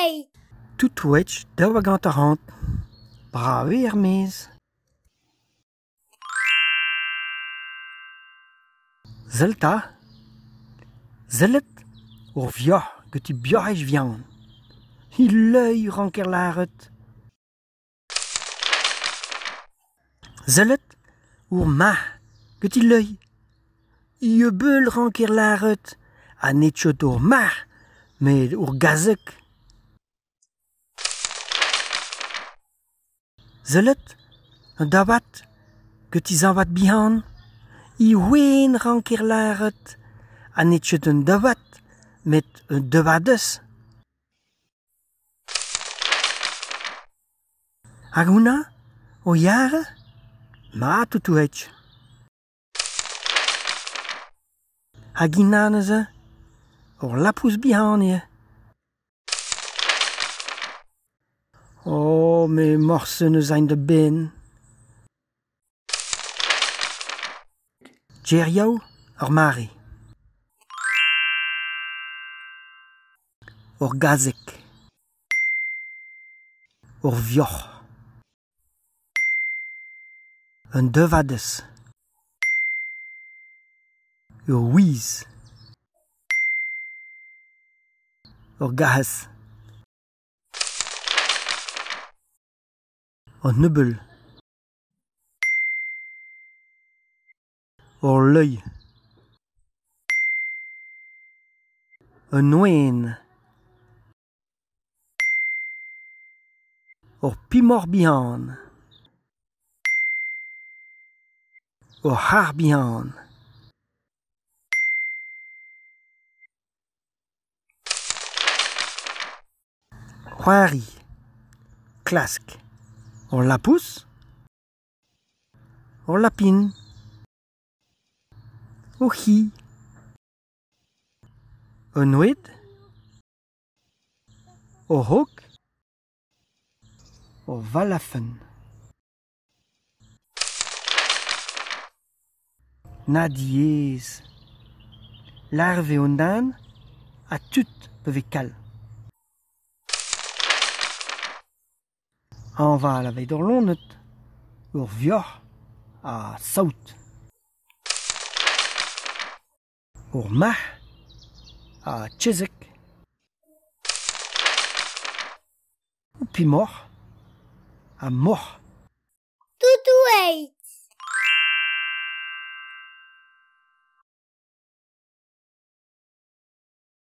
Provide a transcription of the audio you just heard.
Toutoueit. Toutoueit 42. Brav eo er-maez. Sell 'ta ! Sellet ur vuoc'h ganti buoc'hig vihan. He leue 'ranker lâret. Sellet ur marc'h ganti leue. He ebeul 'ranker lâret ha n'eo ket ur marc'h met ur gazeg. Sellet un dañvad gant he zañvad bihan. He c'hwen 'ranker lâret ha n'eo ket un dañvad met un dañvadez. Hag houmañ, ho yar ? Mat Toutouig. Hag hinañ neuze ? Ur labous bihan eo. Oh, me morse ne'z aint da benn. Gerioù ur mare. Ur gazeg. Ur vuoc'h. Un dañvadez. Ur wiz. Ur gahez. An ebeul. Ul leue. Un oan. Ur pemoc'h bihan. Ur c'har bihan. C'hoari. Klask. Ul labous ? Ul lapin. Ur c'hi. Un houad ? Ur c'hog ? Ur valafenn. Na diaes ! Lâret e vez un den ha tud pa vez kalz. Hañval aveit ul loened, ur vuoc'h ha saout. Ur marc'h ha kezeg. Ur pemoc'h ha moc'h. Toutoueit.